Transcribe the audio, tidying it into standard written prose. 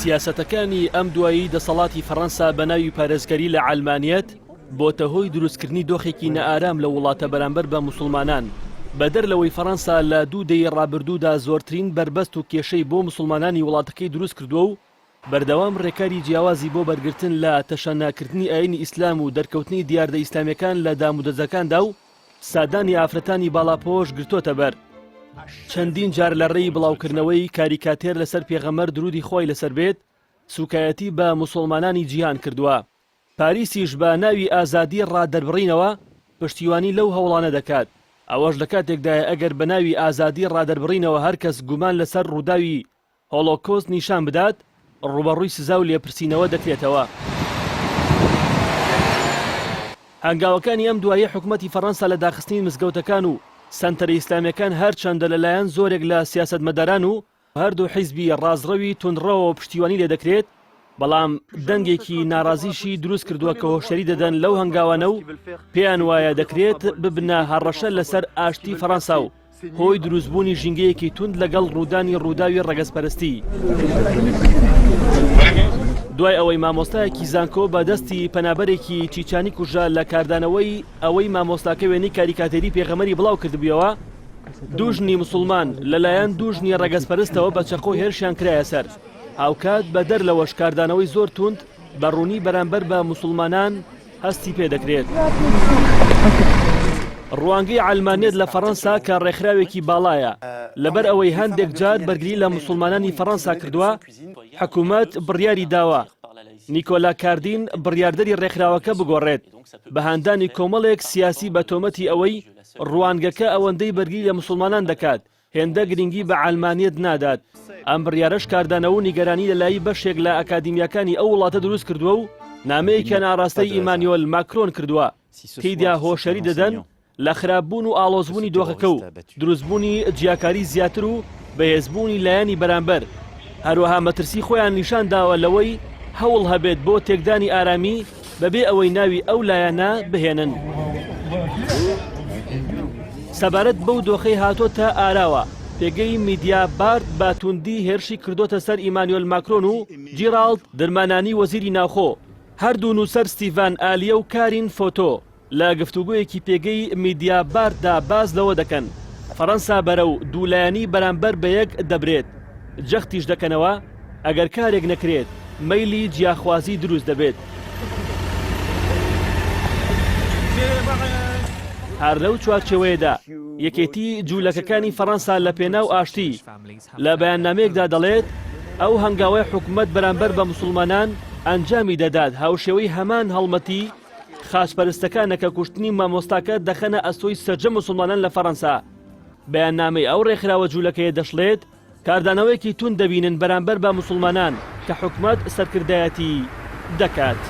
سیاسەتەکانی ئەم دوایی دەسەڵاتی فەڕەنسا بە ناوی پارێزگەری لە عەلمانیەت بۆتە هۆی دروستکردنی دۆخێکی نائارام لە وڵاتە بەرامبەر بە موسڵمانان. بەدەر لەوەی فەڕەنسا لە دوو دەیەی ڕابردوودا زۆرترین بەربەست و کێشەی بۆ موسڵمانانی وڵاتەکەی دروستکردووە و بەردەوام ڕێکاری جیاوازی بۆ بەرگرتن لە تەشەنەکردنی ئایینی ئیسلام و دەرکەوتنی دیاردە ئیسلامیەکان لە دامودەزگاکاندا و سادانی ئافرەتانی باڵاپۆش گرتۆتە بەر. چەندین جار لە ڕێی بڵاوکردنەوەی کاریکاتێر لەسەر پێغەمبەر درودی خوای لەسەر بێت سوکایەتی بە موسوڵمانانی جیهان کردووە. پاریسیش بە ناوی ئازادی ڕادەربڕینەوە پشتیوانی لەو هەوڵانە دەکات، ئەوەش لە کاتێکدایە ئەگەر بە ناوی ئازادی ڕادەربڕینەوە هەرکەس گومان لەسەر ڕووداوی هۆڵۆکۆست نیشان بدات، ڕووبەڕووی سزا و لێپرسینەوە دەکرێتەوە. هەنگاوەکانی ئەم دواییە حکومەتی فەڕەنسا لە داخستنی مزگەوتەکان و سەنتەرە ئیسلامییەکان هەرچەندە لەلایەن زۆرێک لە سیاسەتمەداران و هەردوو حیزبی ڕاستڕەوی توندڕەوەوە پشتیوانی لێدەکرێت، بەڵام دەنگێکی ناڕازیشی دروست کردووە کە هۆشیاری دەدەن لەو هەنگاوانە و پێیان وایە دەکرێت ببنە هەڕەشە لەسەر ئاشتی فەڕەنسا و هۆی دروستبوونی ژینگەیەکی توند لەگەڵ ڕوودانی ڕووداوی ڕەگەزپەرستی. دوای ئەوەی مامۆستایەکی زانکۆ بە دەستی پەنابەرێکی چیچانی کوژرا لە کاردانەوەی ئەوەی مامۆستاکە وێنەی کاریکاتێری پێغەمبەری بڵاو کردبوویەوە، دوو ژنی موسڵمان لەلایەن دوو ژنی ڕەگەزپەرستەوە بە چەقۆ هێرشیان کرایە سەر، هاوکات بەدەر لەوەش کاردانەوەی زۆر توند بە ڕوونی بەرامبەر بە موسڵمانان هەستی پێ دەکرێت. ڕوانگەی عەلمانیەت لە فەڕەنسا کە ڕێکخراوێکی باڵایە، لەبەر ئەوەی هەندێک جار بەرگری لە موسڵمانانی فەڕەنسا کردووە، حکومەت بڕیاری داوە نیکۆلا کاردین بڕیاردەری ڕێکخراوەکە بگۆڕێت بە هاندانی کۆمەڵێک سیاسی بە تۆمەتی ئەوەی ڕوانگەکە ئەوەندەی بەرگری لە موسڵمانان دەکات هێندە گرنگی بە عەلمانیەت نادات. ئەم بڕیارەش کاردانەوە و نیگەرانی لە لایی بەشێک لە ئەکادیمیاکانی ئەو وڵاتە دروست کردووە و نامەیەکیان ئاراستەی ئیمانیۆل ماکرۆن کردووە تێیدا هۆشیاری دەدەن لە خراپبوون و ئاڵۆزبوونی دۆخەکە و دروستبوونی جیاکاری زیاتر و بەهێزبوونی لایەنی بەرامبەر، هەروەها مەترسی خۆیان نیشان داوە لەوەی هەوڵ هەبێت بۆ تێکدانی ئارامی بەبێ ئەوەی ناوی ئەو لایەنە بهێنن. سەبارەت بەو دۆخەی هاتۆتە ئاراوە، پێگەی میدیا بارت بە توندی هێرشی کردۆتە سەر ئیمانیۆل ماکرۆن و جیراڵد درمانانی وەزیری ناوخۆ، هەردوو نووسەر ستیڤان ئالیە و کارین فۆتۆ لە گفتوگۆیەکی پێگەی میدیا بارتدا باس لەوە دەکەن، فەرەنسا بەرەو دوولایەنی بەرامبەر بەیەک دەبرێت، جەختیش دەکەنەوە، ئەگەر کارێک نەکرێت مەیلی جیاخوازی دروست دەبێت. هەر لەو چوارچێوەیەدا یەکێتی جوولەکەکانی فەرەنسا لە پێناو ئاشتی لە بەیاننامەیەکدا دەڵێت، ئەو هەنگاوەی حکومەت بەرامبەر بە موسڵمانان ئەنجامی دەدات هاوشێوەی هەمان هەڵمەتی خاچپەرستەکانە کە کوشتنی مامۆستاکە دەخەنە ئەستۆی سەرجەم موسڵمانان لە فەرەنسا. بەیاننامەی ئەو ڕێکخراوە جوولەکەیە دەشڵێت، کاردانەوەیەکی توند دەبینن بەرامبەر بە موسڵمانان کە حکومەت سەرکردایەتی دەکات.